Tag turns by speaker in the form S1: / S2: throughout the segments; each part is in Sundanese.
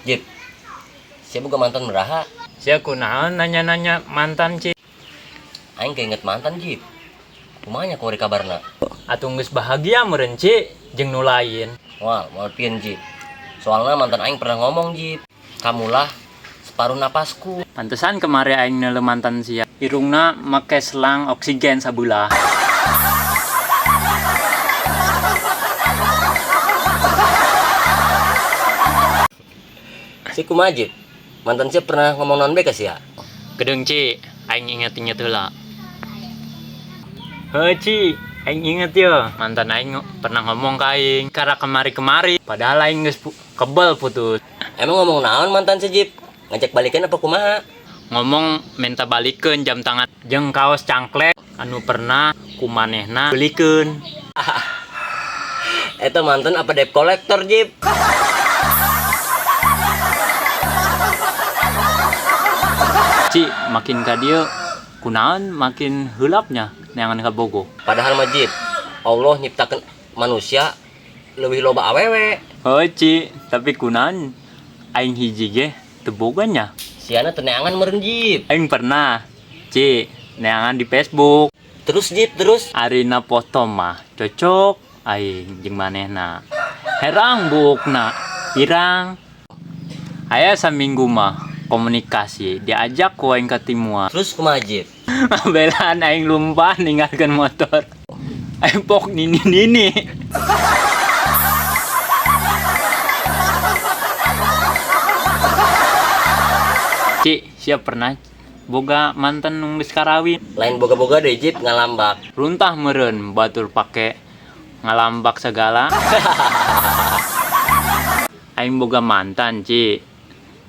S1: Jip, sia boga mantan beraha?
S2: Sia kunaon nanya-nanya mantan, Ci?
S1: Aing keinget mantan, Jip. Kumaha nya kuari kabarna?
S2: Atuh geus bahagia meureun, Ci, jeung nu lain.
S1: Wah, moal pian, Jip. Soalnya mantan aing pernah ngomong, Jip. Kamulah separuh napasku.
S2: Pantesan kemari aing neuleuh mantan sia. Irungna make selang oksigen sabelah.
S1: Si kumaha, Jip? Mantan sia pernah ngomong naon bae ka sia?
S2: Gedeung, Ci, aing inget-inget heula. Heuh, Ci, aing inget ye. Mantan aing pernah ngomong ka aing kara kemari-kemari, padahal aing geus kebel putus.
S1: Emang ngomong naon mantan si Jip? Ngajak balikan apa kumaha?
S2: Ngomong minta balikeun jam tangan jeung kaos cangklek anu pernah ku manehna belikeun.
S1: Eta mantan apa debt collector, Jip?
S2: Ci, makin ka dieu kunaon makin heulapnya neangan kabogoh.
S1: Padahal mah, Jip, Allah nyiptakeun manusia leuwih loba awewe.
S2: Heuh, Ci, tapi kunaon aing hiji ge teu boga nya.
S1: Siana teu neangan meureun, Jip.
S2: Aing pernah, Ci, neangan di Facebook.
S1: Terus, Jip, terus.
S2: Arina foto mah cocok aing jeung manehna. Herang buukna, pirang. Aya saminggu mah komunikasi, diajak ku aing katimuan.
S1: Terus kumaha, Jip?
S2: Belaan aing lumpah ninggalkeun motor. Aing pok nini-nini. Ci, siap pernah boga mantan nu geus karawin?
S1: Lain boga-boga deh, Jip, ngalambak.
S2: Runtah meureun batur pake ngalambak segala. Aing boga mantan, Ci.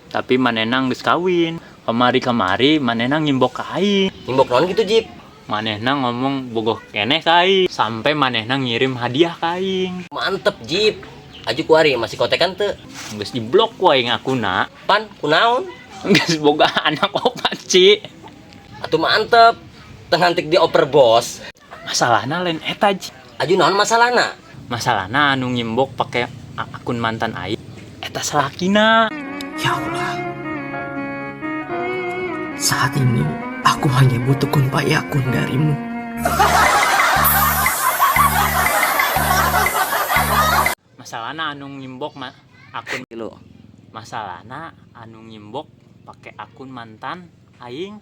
S2: Tapi manehna geus kawin. Kamari-kamari manehna ngimbok ka aing.
S1: Ngimbok naon gitu, Jip?
S2: Manehna ngomong bogoh keneh ka aing. Sampai manehna ngirim hadiah ka aing.
S1: Mantep, Jip. Aju kuari masih kontekan teu?
S2: Geus diblok ku aing akuna.
S1: Pan, kunaon?
S2: Geus boga anak opat, Ci.
S1: Atuh mantep. Teu ngantik dioper bos.
S2: Masalahna lain eta, Ci.
S1: Aju naon masalahna?
S2: Masalahna anu ngimbok pake akun mantan aing eta salakina.
S3: Ya Allah, saat ini aku hanya butuh kun payakun darimu.
S2: Masalahna anu ngimbok akun
S1: Lu.
S2: Masalahna anu ngimbok pake akun mantan aing